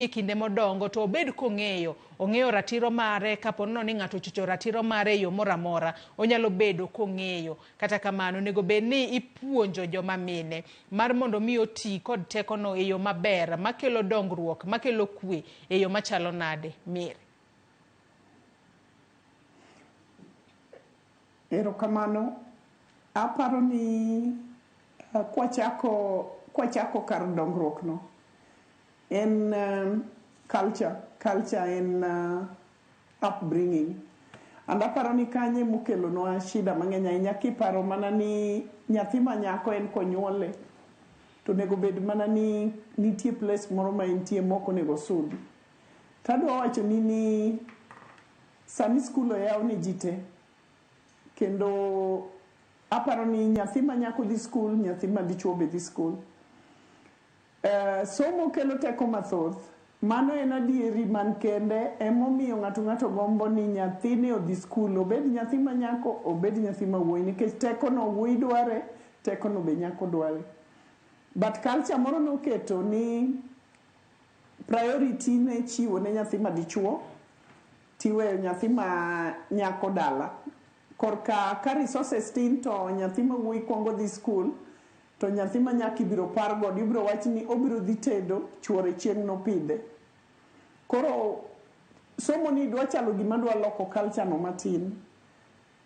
E kinde modongo to obed kong'eyo, ong'eyo ratiro mare kapo nono ni ng'ato ochocho ratiro mare e yo moro amora, onyalo bedo kong'eyo. Kata kamano, onego bed ni ipuonjo joma mine mar mondo mi oti kod tekono e yo maber makelo dongruok, makelo kwe e yo machalo nade? Mary. Erokamano. Aparo ni kwachako kwachako kar dongruok no, En culture, culture en upbringing. And aparo ni kanyo emokelonwa shida mang'eny ahinya kiparo mana ni nyathi ma nyako en konyuole to onego bed mana ni nitie place moro ma entie mok onego osudi. To adwa wachoni ni sani skul oyaw ne ji te kendo aparo ni nyathi ma nyako dhi skul, nyathi ma dichuo be dhi skul. Somo kelo teko mathoth. Mano en adieri man kende emomiyo ng'ato ng'ato gombo ni nyathine odhi skul, obed nyathi ma nyako, obed nyathi ma wuoyi nikech tekono wuoyi dware, tekono be nyako dware. But culture moro noketo ni priority ne chiwo ne nyathi ma dichuo tiweyo nyathi ma nyako dala. Korka ka resources tin to nyathi ma wuoyi kuongo dhi skul To nyathi ma nyako ibiro par godo, ibiro wach ni obiro dhi tedo, chuore chieng' nopidhe. Koro somo ni dwa chalo gima dwa loko culture no matin.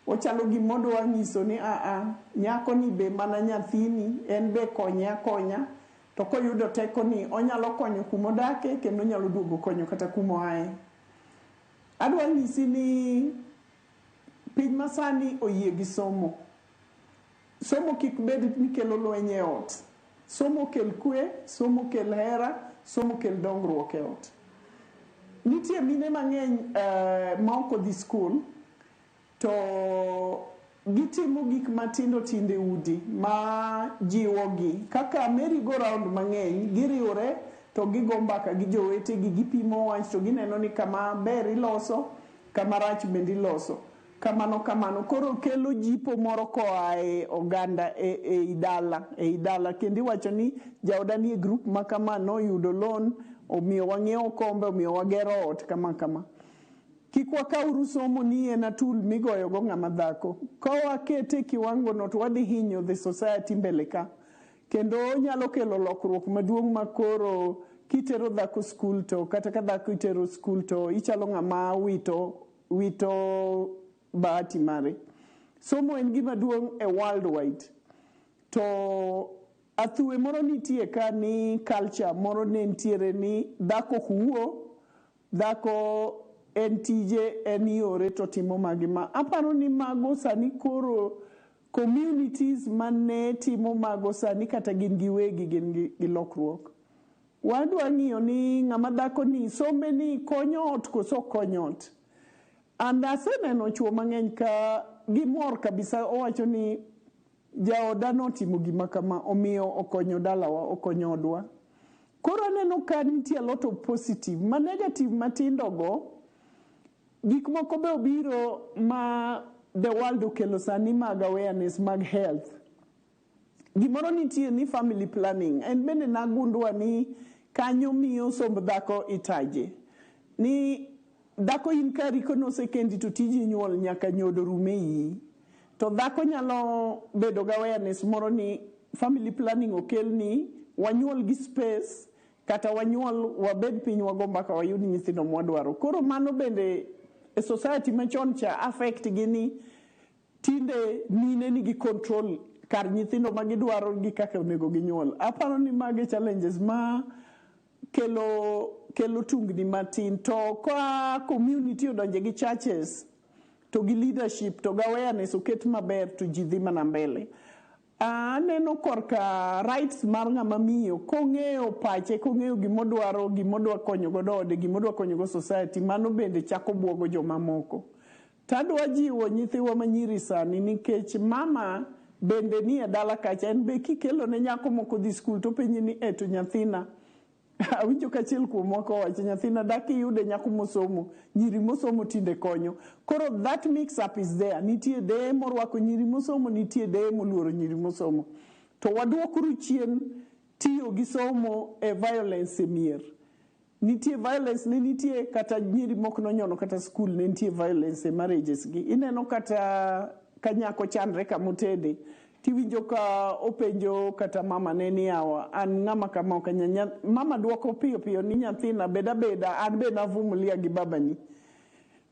Ochalo gima odwa nyiso ni a a, nyako ni be mana nyathini, en be konye akonya, to koyudo teko ni onyalo konyo kuma odake kendo onyalo duogo konyo kata kuma oaye. Adwa nyisi ni piny masani oyie gi somo. Somo kik bed ni kelo lweny e ot. Somo kel kwe, somo kel hera, somo kel dongruok e ot. Nitie mine mang'eny ma ok odhi skul to gitimo gik matindo tindo e udi ma jiwogi. Kaka merry go round mang'eny, giriwore to gigo mbaka gi jowetegi, gipimo wach to gineno ni kama ber iloso, kama rach bende iloso. Kamano kamano. Koro kelo jipo moro koa e oganda e, ei dala, ei dala. Kendo iwacho ni jaoda nie group ma kama noyudo loan, omiyo wang'iewo kombe, omiyo wagero ot kama kama. Kik wakawuru somo ni en a tool migoyo go ng'ama dhako. Ka wakete e kiwango no to wadhi hinyo the society mbele ka. Kendo onyalo kelo lokruok maduong' ma koro kitero dhako skul to kata ka dhako itero skul to ichalo ng'ama wito wito bahati mare. Somo en gima duong' e world wide. To athuwe moro nitie ka ni culture moro ne nitiere ni dhako ok wuo, dhako en tije en yore to timo magi ma. Aparo ni mago sani koro communities mane timo mago sani kata gin giwegi gin gi lokruok. Wadwa ng'iyo ni ng'ama dhako ni sombe ni konyo ot koso ok kony ot. And aseneno chuo mang'eny ka gimor kabisa owacho ni jaoda notimo gima kama omiyo okonyo dalawa okonyo odwa. Koro aneno ka nitie a lot of positive. Ma negative matindo go gik moko be obiro ma the world okelo sani mag awareness mag health. Gimoro nitie ni family planning en bende nagundua ni kanyo miyo somb dhako itaje. Ni dhako in kari konosekendi to tiji nyuol nyaka nyodo rum e iyi. To dhako nyalo bedo gi awareness moro ni family planning okelni wanyuol gi space kata wanyuol wabed piny wago mbaka wayud nyithindo mwadwaro. Koro mano bende e society machon cha affect gi ni Tinde mine nigi control kar nyithindo ma gidwaro gi kaka onego ginyuol. Aparo ni mago e challenges ma kelo kelo tungni matin. To ka community odonje gi churches to gi leadership to gi awareness oket maber to ji dhi mana mbele. Aneno korka rights mar ng'ama miyo kong'eyo pache, kong'eyo gimodwaro, gimodwa konyo godo ode, gimodwa konyo go society, mano bende chako buogo jomamoko. To adwa jiwo nyithiwa manyiri sani nikech mama bende nie dala kacha en be kikelone nyako moko dhi skul to openji ni e to nyathina awinjo ka achiel kuomwa kowacho nyathina dak iyude nyako mosomo nyiri mosomo tinde konyo koro that mix up is there nitie deye morwako nyiri mosomo nitie deye moluoro nyiri mosomo to waduokuru chien tiyo gi somo e violence e mier. Nitie violence, ne nitie kata nyiri mok nonyono kata skul, ne nitie violence e marriages gi. Ineno kata ka nyako chandre kamotede, tiwinjo ka openjo kata mama ne ni, "Yawa, an ng'ama kama ok anya." Mama duoko piyo piyo ni, "Nyathina, bed abeda, an be navumilia gi babani."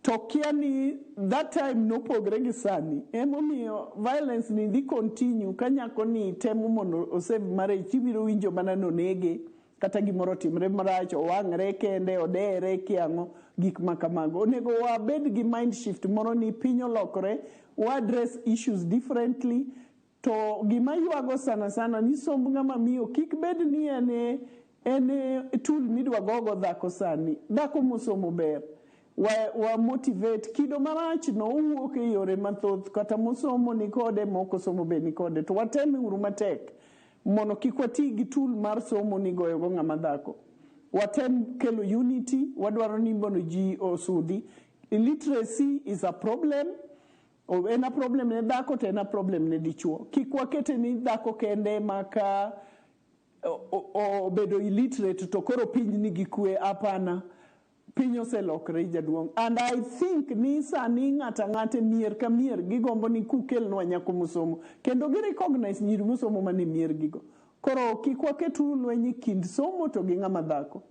To kia ni that time nopogre gi sani. Emomiyo violence ni dhi continue. Ka nyako ni temo mondo osave marriage, tibiro winjo mana nonege, kata gimoro otimre marach, owang're kende, odere kiang'o, gik ma kamago. Onego wabed gi mind shift moro ni piny olokore, wa address issues differently. To gima ywago sana sana ni somb ng'ama miyo kik bed ni en e tool midwa gogo dhako. Sani dhako mosomo ber wa motivate. Kido marach no owuok e yore mathoth, kata mosomo ni kode, mok osomo be ni kode. To watem uru matek mondo kik wati gi tool mar somo ni goyogo ng'ama dhako. Watem kelo unity. Wadwaro ni mondo ji osudi. Illiteracy is a problem. En a problem ne dhako, to en a problem ne dichuo. Kik wakete ni dhako kende maka obedo illiterate to koro piny nigi kwe. Hapana, piny oselokre, jaduong'. And I think ni sani ng'ato ang'ata e mier ka mier gigombo ni kukelnwa nyako mosomo, kendo gi recognize nyiri mosomo mane mier gigo. Koro kik waket lweny e kind somo to gi ng'ama dhako.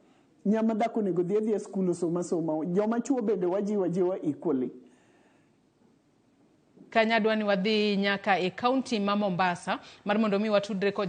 Ng'ama dhako onego dhi adhiya e skul, osom asoma. Joma chuo bende wajiwo ajiwa equally. Kanya dwa ni wadhi nyaka e kaunti ma Mombasa mar mondo mi watudre kod